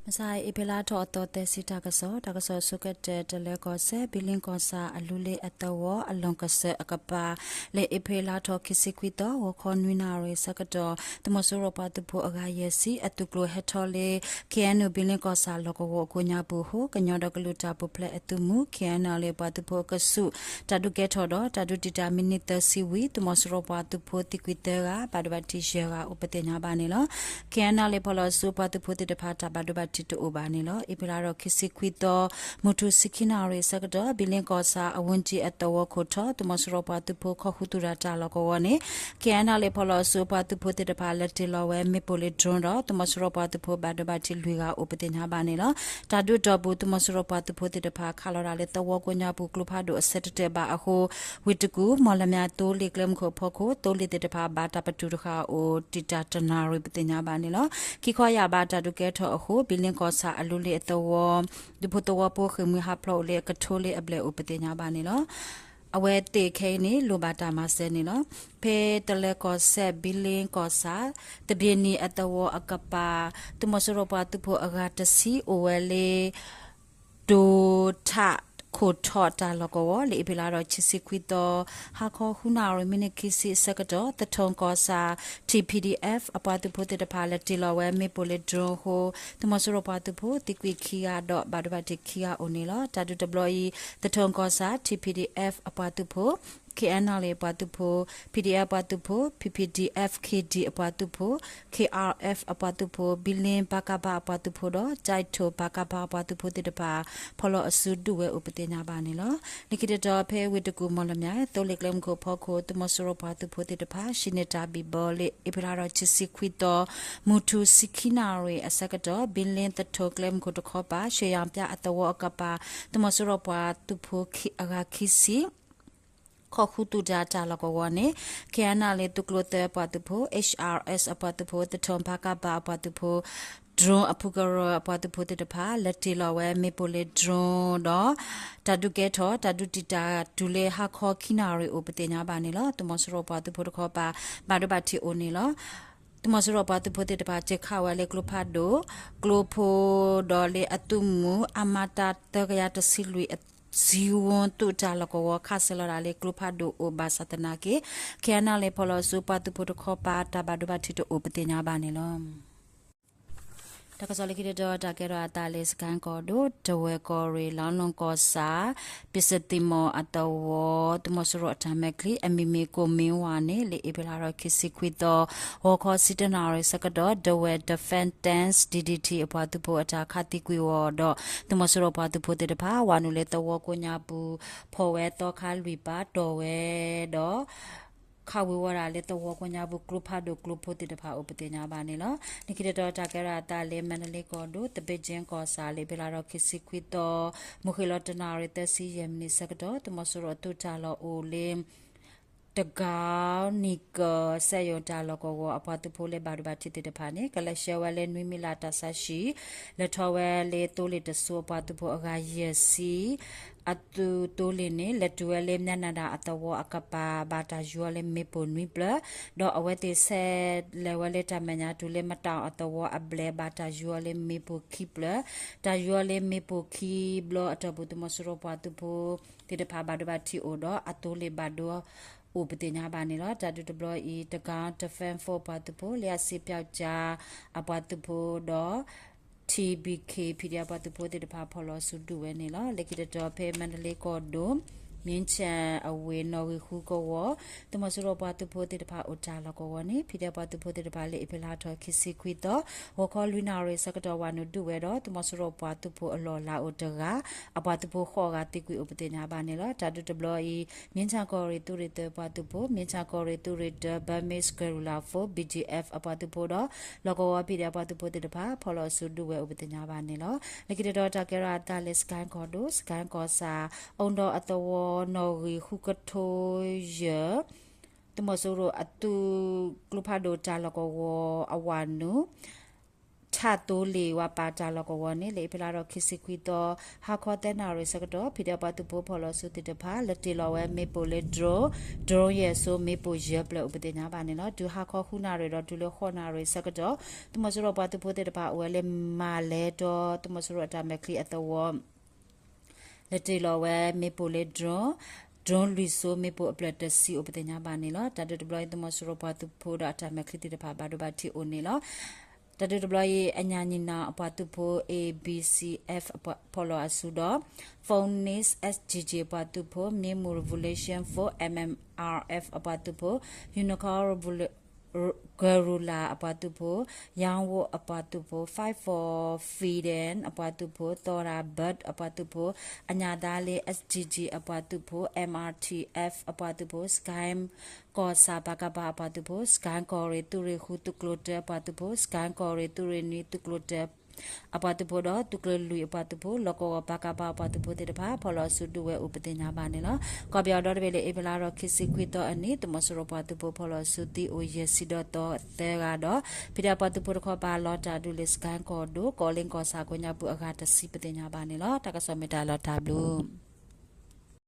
မုၢ်ဆါအံၤ အ့ဖြ့လါထီၣ်အသီသၢဆံ တၢ်ကစီၣ်, တၢ်ကစီၣ်ဆိကတၢၢ် တလၢၤကီၢ်စဲၣ် ဘံလ့ကီၢ်ဆၣ်အလူလ့အသဝီအလီၢ်ကစၢၢ်အကပၤ လၢအ့ဖြ့လါထီၣ်ခံဆံခွံသီ ဂီၤခီနွံနၣ်ရံၣ်ဆၢကတီၢ် သုးမီၤစိရိၤပှၤသုးဖိအဂၤယဲၢ်ဆံ အသုးကျိၤဟဲထီၣ်လၢ ခ့ၣ်အဲၣ်ယူၣ် ဘံလ့ကီၢ်ဆၣ်လီၢ်ကဝီၤအကိးညါပူၤအဃိ ကညီဒီကလုာ်တၢ်ပူၤဖျဲးအသုးမုၢ် ခ့ၣ်အဲၣ်ယူၣ် ပှၤသုးဖိအကဆူး တၢ်ဒုးကဲထီၣ်ဒီး တၢ်ဒုးတံာ်တာ်မံးနံးသၢဆံဝံၤ သုးမီၤစိရိၤပှၤသုးဖိသံကွံာ်သၢဂၤ ဘၣ်ဒိဘၣ်ထံးယဲၢ်ဂၤအိၣ်ပသ့ၣ်ညါဘၣ်န့ၣ်လီၤ. ခ့ၣ်အဲၣ်ယူၣ် ဖီၣ်လီၤအစုအပှၤသုးဖိသ့ၣ်တဖၣ် တၢ်ဘၣ်ဒိဘၣ်ထံးတအိၣ်ဘၣ်န့ၣ်လီၤ. အ့ဖြ့လါထီၣ်ခံဆံခွံသီ မုၢ်ထူၣ်ဆံခံနၣ်ရံၣ်ဆၢကတီၢ် ဘံလ့ကီၢ်ဆၣ်အဝ့ၢ်ကၠံအသဝီခိၣ်ထီၣ် သုးမီၤစိရိၤပှၤသုးဖိခိးဃုသူၣ်တၢ်တၢ်လီၢ်ကဝီၤန့ၣ် ခ့ၣ်အဲၣ်ယူၣ် ဖီၣ်လီၤအစုအပှၤသုးဖိသ့ၣ်တဖၣ် လဲၤတ့ၢ်လီၤဝဲမ့ၣ်ပိၢ်လၢ drone ဒီး သုးမီၤစိရိၤပှၤသုးဖိဘၣ်ဒိဘၣ်ထံးလွံၢ်ဂၤအိၣ်ပသ့ၣ်ညါဘၣ်န့ၣ်လီၤ. တၢ်ဒုးအတီၢ်ပူၤ သုးမီၤစိရိၤပှၤသုးဖိသ့ၣ်တဖၣ် ခးလီၤတၢ်လၢသဝီကိးညါပူၤ ကျိဖးဒိၣ်အဆၢတတၢၢ်ဘၣ်အဃိ ဝ့ၢ်တကူၣ် မီၢ်လမၠဲၣ် သိလ့ၣ်ကျဲမုၢ်ခိၣ်အဖီခိၣ် သိလ့ၣ်သ့ၣ်တဖၣ် ဘၣ်တၢ်ပတုာ်တဃာ်အိၣ်တံာ်တာ်တနၣ်ရံၣ်ပသ့ၣ်ညါဘၣ်န့ၣ်လီၤ. ခံခီယာ်ဘးတၢ်ဒုးကဲထီၣ်အဃိ ဘံလ့ကီၢ်ဆၣ်အလူလ့အသဝီ ဒူဖိသဝီဖိဃ့ၢ်မှံဟးဖျိးအိၣ်လၢအကထိလၢအဘျဲၣ်အိၣ်ပသ့ၣ်ညါဘၣ်န့ၣ်လီၤ. အဝဲသ့ၣ်ခဲအံၤန့ၣ် လိၣ်ဘၣ်တၢ်မၤစၢၤန့ၣ်လီၤ. ဖဲတလၢၤကီၢ်စဲၣ် ဘံလ့ကီၢ်ဆၣ် သဘံၣ်နံၤအသဝီအကပၤ သုးမီၤစိရိၤပှၤသုးဖိအဂၤတဆံအိၣ်ဝဲလၢ ဒိထးခိၣ်ထီၣ်တၢ်လီၢ်ကဝီၤ လၢအ့ဖြ့လါထီၣ်ခံဆံခွံသီ ဟါခီဃုနၣ်ရံၣ်မံးနံးခံဆံအဆၢကတီၢ် သထူကီၢ်ဆၣ် T P D F အပှၤသုးဖိသ့ၣ်တဖၣ် လဲၤတ့ၢ်လီၤဝဲမ့ၣ်ပိၢ်လၢ drone အဃိ သုးမီၤစိရိၤပှၤသုးဖိသံကွံာ်ခံဂၤဒီး ဘၣ်ဒိဘၣ်ထံးခံဂၤအိၣ်န့ၣ်လီၤ. တၢ်ဒုးတဘျီအံၤ သထူကီၢ်ဆၣ် T P D F အပှၤသုးဖိ K N L A အပှၤသုးဖိ P D F ပှၤသုးဖိ P P D F K D အပှၤသုးဖိ K R F အပှၤသုးဖိ ဘံလ့ ပကဖ အပှၤသုးဖိဒီး ကၠဲးထိၣ် ပကဖ အပှၤသုးဖိသ့ၣ်တဖၣ် ဖီၣ်လီၤအစုဒုးဝဲအိၣ်ပသ့ၣ်ညါဘၣ်န့ၣ်လီၤ. လၢခံတတီၤ ဖဲဝ့ၢ်တကူၣ် မီၢ်လမၠဲၣ် သိလ့ၣ်ကျဲမုၢ်ခိၣ်အဖီခိၣ် သုးမီၤစိရိၤပှၤသုးဖိသ့ၣ်တဖၣ် ဟံးန့ၢ်တၢ်ဘံၣ်ဘီလၢ အ့ဖြ့လါထီၣ်ခံဆံခွံသီ မုၢ်ထူၣ်ဆံခံနၣ်ရံၣ်အဆၢကတီၢ် ဘံလ့သထူကျဲမုၢ်ခိၣ်တခီပၤ ရှ့ယၣ်ပၠၣ်အသဝီအကပၤ သုးမီၤစိရိၤပှၤသုးဖိအဂၤခံဆံ ခိးဃုသူၣ်တၢ်တၢ်လီၢ်ကဝီၤန့ၣ် K N L A သုးကျိၤသၢအပှၤသုးဖိ H R S အပှၤသုးဖိ သထူ ပကဖ အပှၤသုးဖိ drone အဖုကရၢအပှၤသုးဖိသ့ၣ်တဖၣ် လဲၤတ့ၢ်လီၤဝဲမ့ၣ်ပိၢ်လၢ drone ဒီး တၢ်ဒုးကဲထီၣ် တၢ်ဒုးတံာ်တာ်တုၤလၢဟါခီခံနၣ်ရံၣ်အိၣ်ပသ့ၣ်ညါဘၣ်န့ၣ်လီၤ. သုးမီၤစိရိၤပှၤသုးဖိတခီပၤ ဘၣ်ဒိဘၣ်ထံးအိၣ်န့ၣ်လီၤ. သုးမီၤစိရိၤပှၤသုးဖိသ့ၣ်တဖၣ် စဲးခးဝဲလၢကျိဖးဒိၣ် ကျိဖိဒီးလၢအသုးမုၢ် အမတ သၢကယၤတဆံလွံၢ် အစံဝူသုးတၢ်လီၢ်ကဝီၤ ခးဆၢလီၤတၢ်လၢကျိဖးဒိၣ်အိၣ်ဘၣ်ဆၣ်သနာ်က့ K N L A ဖီၣ်လီၤအစုပှၤသုးဖိတခီပၤ တၢ်ဘၣ်ဒိဘၣ်ထံးတအိၣ်ပသ့ၣ်ညါဘၣ်န့ၣ်လီၤ. တၢ်ကစီၣ်လၢခံတတီၤ တၢ်ကဲထီၣ်အသးလၢ စကဲၣ်ကီၢ်ဒိၣ် တဝဲၢ်ကီၢ်ရ့ၣ် လီလိၣ်ကီၢ်ဆၣ် ပစသံမီၤအသဝီ သုးမီၤစိရိၤအတၢ်မဲာ်ချံ အမံၤမ့ၢ်ကိၣ်မ့ဝါန့ၣ် လၢအ့ဖြ့လါထီၣ်ခံဆံခွံသီ ဂီၤခီဆံတၢနၣ်ရံၣ်ဆၢကတီၢ် ဒဝဲၢ် Defense Team D D T အပှၤသုးဖိအတၢ်ခးသံကွံာ်အီၤဒီး သုးမီၤစိရိၤပှၤသုးဖိသ့ၣ်တဖၣ် ဝၤနုာ်လၢသဝီကိးညါပူၤ ဖီၣ်ဝဲသီခါလွံၢ်ပၤတီၢ်ဝဲဒီး ခးဝံၤဝီၤဒၣ်လၢသဝီကိးညါပူၤ ကျိဖးဒိၣ်ကျိဖိသ့ၣ်တဖၣ်အိၣ်ပသ့ၣ်ညါဘၣ်န့ၣ်လီၤ. လၢခံတတီၤ တၢ်ကဲထီၣ်အသးလၢ မါဒလ့ကီၢ်ဒိၣ် သဘ့ၣ်ကၠ့ကီၢ်ဆၣ် လၢအ့ဖြ့လါထီၣ်ခံဆံခွံသီ မုၢ်ဃ့ၢ်လီၤတနၣ်ရံၣ်သၢဆံယဲၢ်မံးနံးဆၢကတီၢ် သုးမီၤစိရိၤအသုးတၢ်လီၢ်အိၣ်လၢ တဂၤနံၣ်ကၢၢ် စဲးယိၣ်တၢ်လီၢ်ကဝီၤ အပှၤသုးဖိလၢဘၣ်ဒိဘၣ်ထံးသ့ၣ်တဖၣ်န့ၣ် ကလဲၤဆှၢဝဲလၢနွံမံးလးတၢ်ဆါဟံၣ် လဲၤထီၣ်ဝဲလၢသိလ့ၣ်တစိၤ အပှၤသုးဖိအဂၤယဲၢ်ဆံ အသုးသိလ့ၣ်န့ၣ် လဲၤတုၤဝဲလၢ မၠဲၣ်နၤဒါ အသဝီအကပၤ ဘၣ်တၢ်ယူၤအီၤလၢမ့ၣ်ပိၢ်နွံဖျၢၣ် ဒီးအဝဲသ့ၣ်ဆဲးလဲၤဝဲလၢတၢ်မဲာ်ညါတုၤလၢ မတၣ်အသဝီအဘျဲၣ် ဘၣ်တၢ်ယူၤအီၤလၢမ့ၣ်ပိၢ်ခံဖျၢၣ် တၢ်ယူၤအီၤလၢမ့ၣ်ပိၢ်ခံဘျီအတီၢ်ပူၤ သုးမီၤစိရိၤပှၤသုးဖိသ့ၣ်တဖၣ် ဘၣ်ဒိဘၣ်ထံးအိၣ်ဒီး အသိလ့ၣ်ဘၣ်ဒိအိၣ်ပသ့ၣ်ညါဘၣ်န့ၣ်လီၤ. တၢ်ဒုးတဘျီအံၤ တဂၤ Defense Force ပှၤသုးဖိ လၢအစံပျီကၠါ အပှၤသုးဖိဒီး T B K P D F ပှၤသုးဖိသ့ၣ်တဖၣ် ဖီၣ်လီၤစုဒုးဝဲန့ၣ်လီၤ. လၢခံတတီၤ ဖဲမါဒလ့ကီၢ်ဒိၣ် မ့ၢ်ဆၣ်အဝ့ၢ် နီၣ်ဂံၢ်ဃုကဝီၤ သုးမီၤစိရိၤပှၤသုးဖိသ့ၣ်တဖၣ်အိၣ်တၢ်လီၢ်ကဝီၤန့ၣ် P D F ပှၤသုးဖိသ့ၣ်တဖၣ်လၢ အ့ဖြ့လါထီၣ်ခံဆံခွံသီ ဂီၤခီလွံၢ်နၣ်ရံၣ်ဆၢကတီၢ် ဝၤနုာ်ဒုးဝဲဒီး သုးမီၤစိရိၤပှၤသုးဖိအလီၢ်အလၤအိၣ်တဂၤ အပှၤသုးဖိဃိးဂၤသံကွံာ်အိၣ်ပသ့ၣ်ညါဘၣ်န့ၣ်လီၤ. တၢ်ဒုးတဘျီအံၤ မ့ၢ်ဆၣ်ကီၢ်ရ့ၣ်သုးရ့ၣ်သၢပှၤသုးဖိ မ့ၢ်ဆၣ်ကီၢ်ရ့ၣ်သုးရ့ၣ်တၢ Burmese Guerrilla Force B G F အပှၤသုးဖိဒီး လီၢ်ကဝီၤ P D F ပှၤသုးဖိသ့ၣ်တဖၣ် ဖီၣ်လီၤအစုဒုးဝဲအိၣ်ပသ့ၣ်ညါဘၣ်န့ၣ်လီၤ. လၢခံတတီၤ တၢ်ကဲထီၣ်အသးလၢ စကဲၣ်ကီၢ်ဒိၣ် စကဲၣ်ကီၢ်ဆၣ် အူဒီအသဝီ နီၣ်ဂံၢ်ဃုကထိယဲၢ် သုးမီၤစိရိၤအသုး ကျိဖးဒိၣ်တၢ်လီၢ်ကဝီၤအဝၤနုာ် ထးသိလ့ၣ်ဝၤပာ်တၢ်လီၢ်ကဝီၤန့ၣ် လၢအ့ဖြ့လါထီၣ်ခံဆံခွံသီ ဟါခီသၢနၣ်ရံၣ်ဆၢကတီၢ် ဖံးဒဲးပှၤသုးဖိဖီၣ်လီၤစုသ့ၣ်တဖၣ် လဲၤတ့ၢ်လီၤဝဲမ့ၣ်ပိၢ်လၢ drone, drone ယဲၢ်စိ မ့ၣ်ပိၢ်ယဲၢ်ဖျၢၣ်အိၣ်ပသ့ၣ်ညါဘၣ်န့ၣ်လီၤ. တုၤဟါခီဃုနၣ်ရံၣ်ဒီးတုၤလၢဃိးနၣ်ရံၣ်ဆၢကတီၢ် သုးမီၤစိရိၤပှၤသုးဖိသ့ၣ်တဖၣ်အိၣ်ဝဲလၢမၤလဲၢ်တီ သုးမီၤစိရိၤအတၢ်မဲာ်ချံအသဝီ လဲၤတ့ၢ်လီၤဝဲမ့ၣ်ပိၢ်လၢ drone, drone လွံၢ်စိ မ့ၣ်ပိၢ်အဖျၢၣ်တဆံအိၣ်ပသ့ၣ်ညါဘၣ်န့ၣ်လီၤ. တၢ်ဒုးတဘျီအံၤ သုးမီၤစိရိၤပှၤသုးဖိဒီးအတၢ်မဲာ်ချံသ့ၣ်တဖၣ် ဘၣ်ဒိဘၣ်ထံးအိၣ်န့ၣ်လီၤ. တၢ်ဒုးတဘျီအံၤ အညၣ်ညီၣ်နီၣ်အပှၤသုးဖိ A B C F ဖီၣ်လီၤအစုဒီး Phoenix S G G အပှၤသုးဖိ, Myanmar Revolution Force M M R F အပှၤသုးဖိ, Unicorn Guerrilla အပှၤသုးဖိ, Young Wolf အပှၤသုးဖိ, Fight for Freedom အပှၤသုးဖိ, Thora Bird အပှၤသုးဖိ, အညၣ်သားလ့ S G G အပှၤသုးဖိ, M R T F အပှၤသုးဖိ, Sky ကီၢ်ဆၣ် ပကဖ အပှၤသုးဖိ, Sky ကီၢ်ရ့ၣ်သုးရ့ၣ်ဃုသုးကျိၤတၢအပှၤသုးဖိ, Sky ကီၢ်ရ့ၣ်သုးရ့ၣ်နွံသုးကျိၤတၢ အပှၤသုးဖိဒီး သုးကျိၤလွံၢ်အပှၤသုးဖိ, လီၢ်ကဝီၤ ပကဖ အပှၤသုးဖိသ့ၣ်တဖၣ် ဖီၣ်လီၤအစုဒုးဝဲအိၣ်ပသ့ၣ်ညါဘၣ်န့ၣ်လီၤ. ကီၢ်ပယီၤဒီတဘ့ၣ်လၢအ့ဖြ့လါထီၣ်ခံဆံခွံသီအနံၤ သုးမီၤစိရိၤပှၤသုးဖိဖီၣ်လီၤအစုသံအိၣ်ယဲၢ်ဆံဒီးသီသၢဂၤဒီး ဖံးဒဲးပှၤသုးဖိတခီပၤလီၤတၢ်ဒုးလၢ Sky ကီၢ်ဒိၣ် ကီၢ်လ့ကီၢ်ဆၣ်ကိးညါပူၤအဂၤတဆံပသ့ၣ်ညါဘၣ်န့ၣ်လီၤ. တၢ်ကစီၣ်မ့ၢ်တၢ်လီၤတၢ်ဘျုး